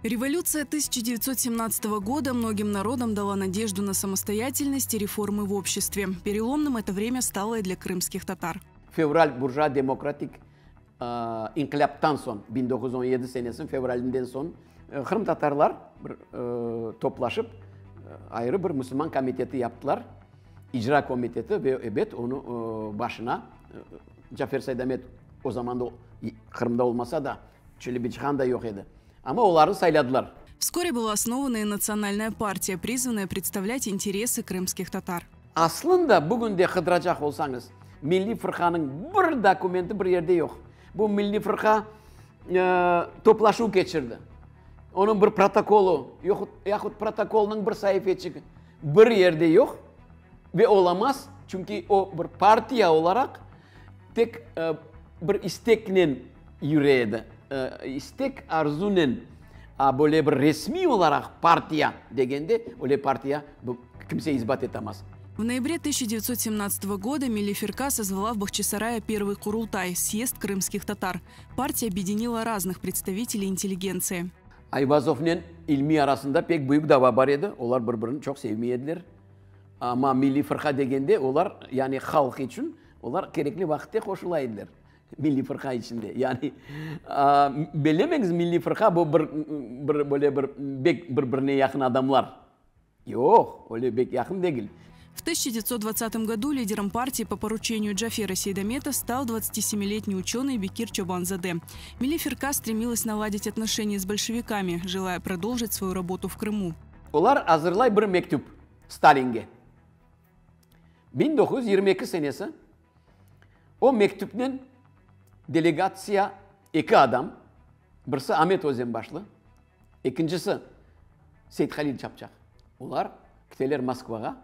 Революция 1917 года многим народам дала надежду на самостоятельность и реформы в обществе. Переломным это время стало и для крымских татар. Fevral burjua demokratik inqilâptan soñ, 1917 senesiniñ fevralinden soñ, qırımtatarlar bir toplaşıp, ayrı bir musulman komiteti yaptılar, icra komiteti ve, ebet, onı başına Cafer Seydamet o zamanda Qırımda olmasa da, Çelebicihan da yoq edi. Amma olarnı sayladılar. Вскоре была основана и национальная партия, призванная представлять интересы крымских татар. Aslında, bugün de qıdıracaq olsañız, Milliy fırqanıñ bir dokumenti bir yerde yoq. Bu Milliy fırqa toplaşuv keçirdi. Onıñ bir protokolı, yahut protokolnıñ bir saifeçigi bir yerde yoq ve olamaz, çünki o bir partiya olaraq tek bir isteknen yüre edi. İstek, arzunen, a böyle bir resmiy olaraq partiya degende, öyle partiya kimse isbat etamaz. В ноябре 1917 года Милли Фирка созвала в Бахчисарае первый Курултай – съезд крымских татар. Партия объединила разных представителей интеллигенции. Ayvazovnen İlmiy arasında pek büyük dava bar edi, olar bir-birini çoq sevmey ediler. Amma Milliy Fırqa degende olar, yani halq içün, olar kerekli vaqıtte qoşula ediler. Milliy Fırqa içinde. Yani, bellemeñiz, Milliy Fırqa bu bir, bir, böyle bir bek bir-birine yaqın adamlar. Yoq, öyle bek yaqın degil. В 1920 году лидером партии по поручению Джафера Сейдамета стал 27-летний ученый Бекир Чобан-заде. Милли Фирка стремилась наладить отношения с большевиками, желая продолжить свою работу в Крыму. Olar azırlay bir mektüp Stalinge. 1922 senesi o mektüpnen delegatsiya eki adam, birisi Amet Özenbaşlı, ekincisi Seythalil Çapçaq, olar kiteler Moskvağa,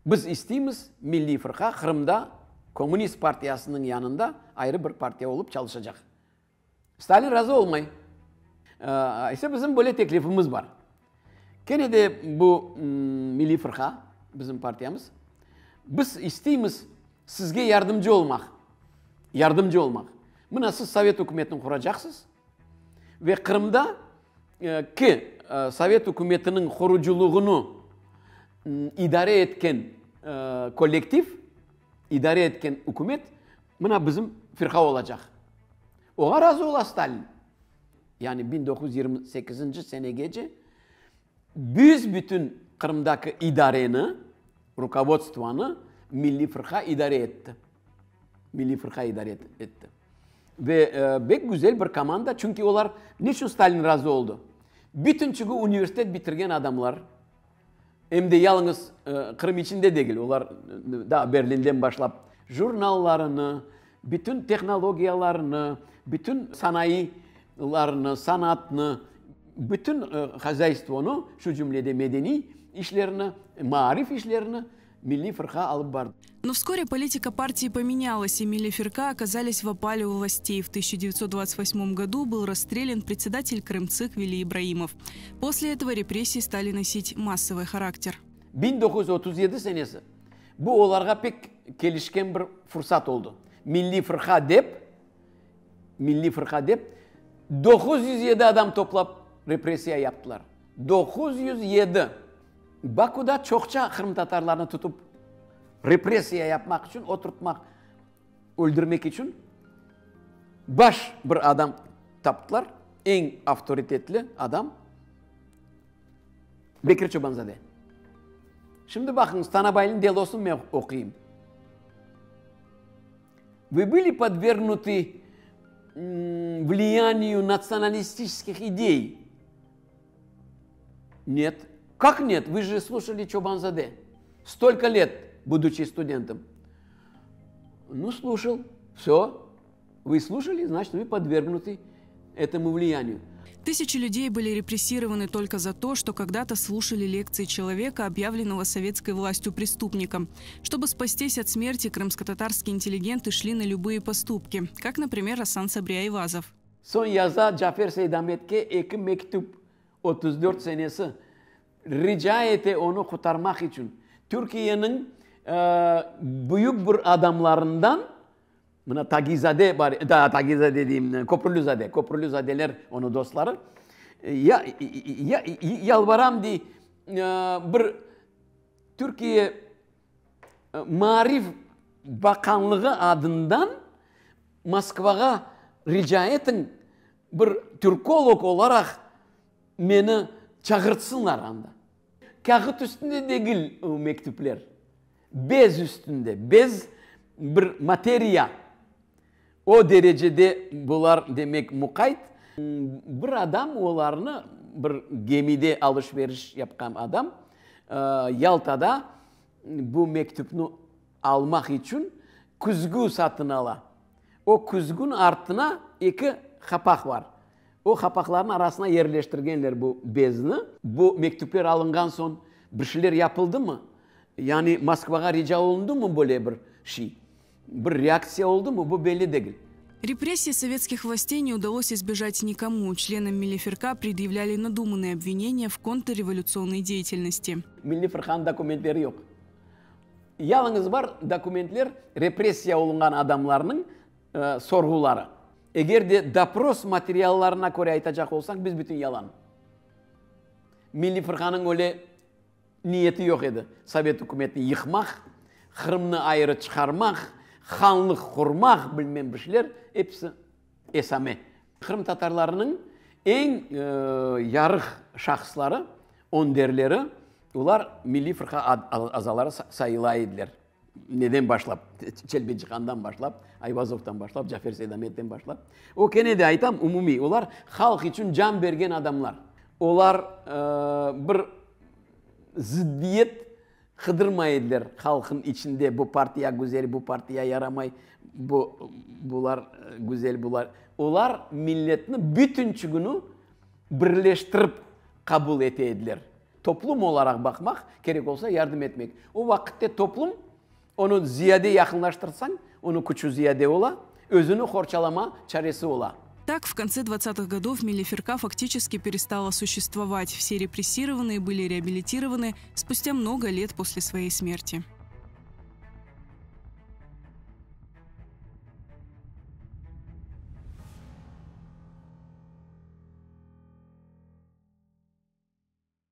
biz isteymiz Milliy Fırqa Qırımda Komünist partiyasınıñ yanında ayrı bir partiya olıp çalışacaq. Stalin razı olmay. İşte bizim böyle teklifimiz bar. Kene de bu Milliy Fırqa, bizim partiyamız, biz isteymiz sizge yardımcı olmaq, yardımcı olmaq. Mına siz Sovet ükümetini quracaqsız ve Qırımda ki Sovet ükümetiniñ qurucılığını idare etken kollektiv, idare etken ükümet mına bizim firqa olacaq. Oña razı ola Stalin. Yani 1928 senegece büs-bütün Qırımdaki idareni, rukovodstvonı Milliy Fırqa idare etti. Milliy Fırqa idare etti. Ve bek güzel bir komanda, çünki olar, niçün Stalin razı oldı? Bütünçigi universitet bitirgen adamlar, em de yalıñız Qırım içinde degil, olar daa Berlinden başlap, jurnallarını, bütün tehnologiyalarını, bütün sanayılarını, sanatnı, bütün hozâystvonı, şu cümlede medeniy işlerni, maarif işlerini Milliy Fırqa alıp bardı. Но вскоре политика партии поменялась, и Милли Фирка оказались в опале у властей. В 1928 году был расстрелян председатель Крымцик Вели Ибраимов. После этого репрессии стали носить массовый характер. 1937 senesi bu olarğa pek kelişken bir fursat oldı. Milliy Fırqa dep, Milliy Fırqa dep 907 adam toplap repressiya yaptılar. 907! Bakuda çoqça qırımtatarlarnı tutıp repressiya yapmaq içün, oturtmaq, öldürmek içün baş bir adam taptılar, eñ avtoritetli adam, Bekir Çobanzade. Şimdi baqıñız, Tanabaylnıñ delosını men oquyım. Вы были подвергнуты влиянию националистических идей? Нет. Как нет? Вы же слушали Чобанзаде. Столько лет, будучи студентом. Ну, слушал. Все. Вы слушали, значит, вы подвергнуты этому влиянию. Тысячи людей были репрессированы только за то, что когда-то слушали лекции человека, объявленного советской властью преступником. Чтобы спастись от смерти, крымско-татарские интеллигенты шли на любые поступки, как, например, Асан Сабри Айвазов. Soñ yaza Cafer Seydametke eki mektüp, 34 senesi, rica ete onı qurtarmaq içün. Türkiyeniñ büyük bir adamlarından, mına Tagizade bar, Tagizade deyim, Köprülüzade, Köprülüzadeler onıñ dostları. Ya, ya, yalvaram, dey, bir Türkiye Maarif Baqanlığı adından Moskvağa rica etiñ, bir türkolog olaraq meni çağırtsınlar anda. Kâğıt üstünde degil o mektüpler, bez üstünde, bez bir materiya. O derecede bular, demek, muqayt. Bir adam olarnı, bir gemide alış-veriş yapqan adam, Yaltada bu mektüpni almaq içün küzgü satın ala. O küzgüniñ artına eki qapaq bar. O qapaqlarnıñ arasına yerleştirgenler bu bezni. Bu mektüpler alınğan soñ bir şeyler yapıldımı? Yani Moskvağa rica olundımı böyle bir şey? Bir reaktsiya oldumı, bu belli degil. Репрессий советских властей не удалось избежать никому. Членам Милли Фирка предъявляли надуманные обвинения в контрреволюционной деятельности. Milliy Firqanıñ dokumentleri yoq. Yalıñız bar dokumentler repressiya olunğan adamlarnıñ sorğuları. Eger de dopros materiallarına köre aytacaq olsaq, biz bütün yalan. Milliy Firqanıñ öyle niyeti yoq edi, Sovet ükümetini yıqmaq, Qırımnı ayrı çıqarmaq, hanlıq qurmaq, bilmem bir şeyler, episi esame. Qırımtatarlarnıñ eñ yarıq şahısları, önderleri, olar Milliy Firqa azaları sayıla ediler. Neden başlap? Çelbicihandan başlap, Ayvazovdan başlap, Cafer Seydametten başlap. O kene de aytam, umumiy, olar halq içün can bergen adamlar. Olar bir zıddiyet qıdırmay ediler halqnıñ içinde, bu partiya güzel, bu partiya yaramay, bu, bular güzel, bular. Olar milletni bütünçigini birleştirip qabul ete ediler. Toplum olaraq baqmaq, kerek olsa yardım etmek. O vaqıtte toplum, onı ziyade yaqınlaştırsañ, onıñ küçü ziyade ola, özüni qorçalama çaresi ola. Так, в конце 20-х годов Милли Фирка фактически перестала существовать. Все репрессированные были реабилитированы спустя много лет после своей смерти.